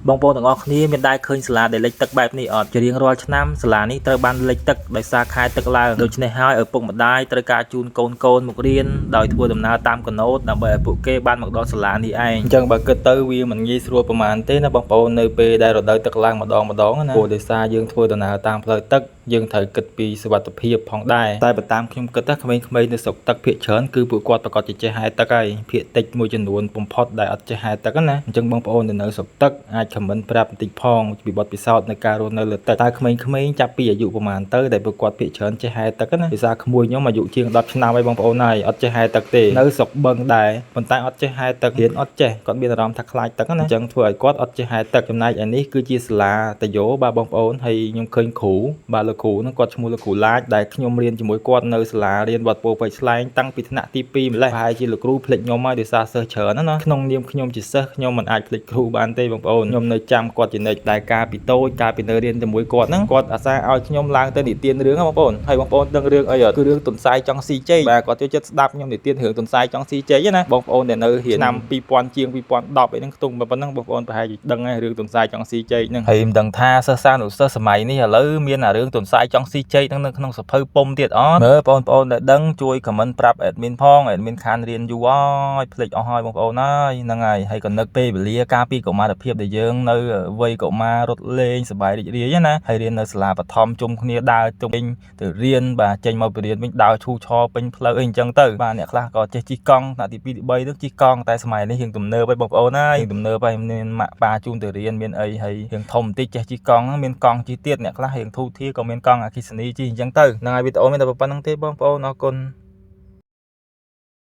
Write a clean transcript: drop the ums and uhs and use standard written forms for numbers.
បងប្អូនទាំងអស់គ្នាមានដែរឃើញសាលាដែលលិចទឹកបែបនេះអត់ជារៀងរាល់ឆ្នាំសាលានេះត្រូវបានលិចទឹកដោយសារខែទឹកឡើងដូច្នេះហើយឪពុកម្ដាយត្រូវការជូនកូនកូនមករៀនដោយធ្វើដំណើរតាមកណូតដើម្បីឲ្យពួកគេបានមកដល់សាលានេះឯងអញ្ចឹងបើគិតទៅវាមិនងាយស្រួលប្រហែលទេណាបងប្អូននៅពេលដែលរដូវទឹកឡើងម្ដងម្ដងណាព្រោះដោយសារយើងធ្វើដំណើរតាមផ្លូវទឹកយើងត្រូវគិតពីសុវត្ថិភាពផងដែរតែបើតាមខ្ញុំគិតណាក្មេងៗនៅស្រុកទឹកភាគច្រើនគឺពួកគាត់ប្រកាសជាចេះហែលទឹកហើយភាគតិចមួយចំនួនបំផុតដែលអត់ចេះហែលទឹកណាអញ្ចឹងបងប្អូនដែលនៅស្រុកទឹកអាច comment ប្រាប់បន្តិចផងពីបទពិសោធន៍នៃការរស់នៅលើទឹកតើក្មេងៗចាប់ពីអាយុប្រហែលទៅដែលពួកគាត់ភាគច្រើនចេះហែលទឹកណាភាសាក្មួយខ្ញុំអាយុជាង10ឆ្នាំហើយបងប្អូនហើយអត់ចេះហែលទឹកទេនៅស្រុកបឹងដែរប៉ុន្តែអត់ចេះហែលទឹករៀនអត់ចេះគាត់មានអារម្មណ៍ថាខ្លាចទឹកណាអញ្ចឹងធ្វើឲ្យគាត់អត់ចេះហែលទឹកចំណែកឯនេះគឺជាសាលាតយោបាទបងប្អូនហើយខ្ញុំឃើញគ្រូបាទលោកគ្រូហ្នឹងគាត់ឈ្មោះលោកគ្រូឡាចដែលខ្ញុំរៀនជាមួយគាត់នៅសាលារៀនវត្តពោធិ៍ពេជ្រស្លែងតាំងពីថ្នាក់ទី2ម្លេះប្រហែលជាលោកគ្រូភ្លេចខ្ញុំហើយដោយសារសិស្សច្រើនណាស់ក្នុងនាមខ្ញុំជាសិស្សខ្ញុំមិនអាចភ្លេចគ្រូបានទេបងប្អូនខ្ញុំនៅចាំគាត់ជានិច្ចតែកាលពីតូចកាលពីនៅរៀនជាមួយគាត់ហ្នឹងគាត់អាសាឲ្យខ្ញុំឡើងទៅនិទានរឿងហ្នឹងបងប្អូនហើយបងប្អូនដឹងរឿងអីអត់គឺរឿងទន្សាយចង់ស៊ីចេកបាទគាត់ចូលចិត្តស្ដាប់ខ្ញុំនិទានរឿងទន្សាយចង់ស៊ីចេកណាបងប្អូនដែលនៅរៀនឆ្នាំ2000ជាង2010អីហ្នឹងខ្ទង់ប៉ុណ្ណឹងបងប្អូនប្រហែលជាដឹងហើយរឿងទន្សាយចង់ស៊ីចេកហ្នឹងហើយមិនដឹងថាសិស្សានុសិស្សសម័យនេះឥឡូវមានអារឿងទន្សាយចង់ស៊ីចេកហ្នឹងនៅក្នុងសភៅពុំទៀតអត់មើលបងប្អូនដែលដឹងជួយ comment ប្រាប់ admin ផង admin ខានរៀនយូរហើយភ្លេចអស់ហើយបងប្អូនហើយហ្នឹងហើយហើយក៏នឹកពេលវេលាកាលពីកុមារភាពដែលយើងនៅវ័យកុមាររត់លេងសប្បាយរីករាយណាហើយរៀននៅសាលាបឋមជុំគ្នាដើរជុំវិញទៅរៀនបាទចេញមកពីរៀនវិញដើរឈូឆរពេញផ្លូវអីអញ្ចឹងទៅបាទអ្នកខ្លះក៏ចេះជិះកង់ថ្នាក់ទី2ទី3ទៅជិះកង់តែសម័យនេះរៀងទំនើបហើយបងប្អូនហើយរៀងទំនើបហើយមានម៉ាក់ប៉ាជូនទៅរៀនមានអីហើយរៀងធំបន្តិចចេះជិះកង់ហ្នឹងមានកង់ជិះទៀតអ្នកខ្លះរៀងធូរធារក៏មានកង់អគ្គិសនីជិះអញ្ចឹងទៅហ្នឹងហើយវីដេអូមានតែប៉ុណ្្នឹងទេបងប្អូនអរគុណ។